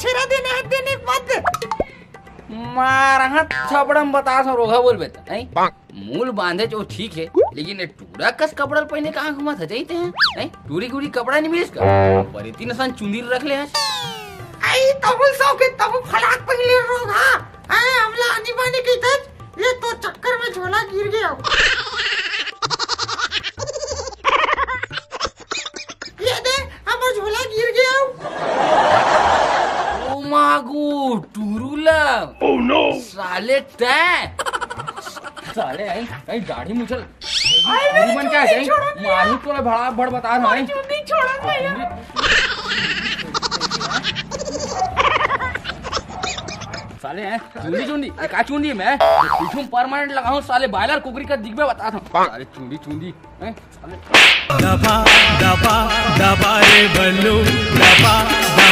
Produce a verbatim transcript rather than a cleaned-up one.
छेरा देने हे, देने मत दे। मार हाथ थपड़ा में बता सो रोघा बोलबे त, नहीं? मूल बांधे जो ठीक है, लेकिन ये टूरा कस कपड़ा पहने कहाँ घुमा था, जाइते हैं? नहीं? टूरी गुरी कपड़ा नहीं मिलिस का? पर इतनी सन चुंदी रख ले आज। आई तबुल सौ के तबु फलाक पहले रोघा। हैं, हमला आनी बानी की तज, ये तो चक्कर में झोला गिर गया। ये दे, हमर झोला गिर गया। ओ मागू, टूरू ला। Oh no! साले तैं। साले, आई, आई, दाढ़ी मुछल। आई, मेरी मन क्या है, चुंदी छोड़ो भैया। मारू तो ले भड़ा, भड़ बता रहा हूँ, आई। चुंदी छोड़ो भैया। साले हैं, चुंदी, चुंदी, ये का चुंदी है? मैं पीछू परमानेंट लगाऊं, साले बॉयलर कुकरी का दिख में बता था। साले चुंदी, चुंदी, हैं? साले दबा, दबा, दबा रे बल्लू, दबा, दबा।